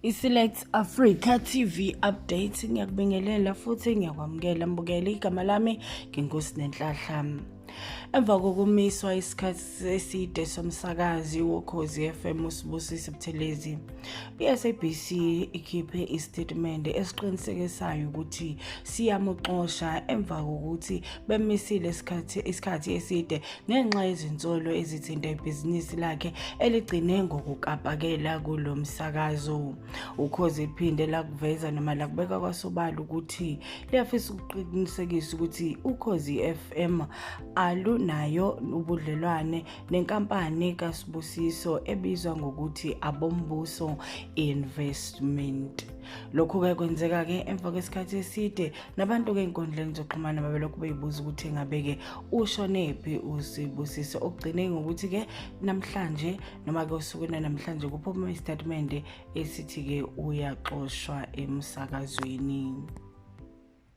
I-Select Africa TV Update ngiyakubingelela futhi ngiyakwamukela mbukeli, igama lami nginguSinenhlahla. Emva kokumiswa isikhathi eside somsakazi woKhozi FM uSibusiso Buthelezi, i-SABC ikhiphe isitatimende esiqinisekisayo ukuthi siyamuxosha emva kokuthi bemisile isikhathi eside ngenxa yezinsolo ezithinta ibhizinisi lakhe eligcine ngokukapakela kulo msakazo. Ukhozi liphinde lakuveza noma lakubeka kwasobala ukuthi liyafisa ukuqinisekisa ukuthi Ukhozi FM alunayo ubudlelwane nenkampani kaSibusiso ebizwa ngokuthi Abombuso Investment. Lokhu-ke kwenzeka-ke emva kwesikhathi eside nabantu-ke ey'nkundleni zokuxhumana babelokhu beyibuza ukuthi engabe-ke ushonephi uSibusiso, okugcine ngokuthi-ke namhlanje noma-ke osukwini namhlanje kuphuma isitatimende esithi-ke uyaxoshwa emsakazweni.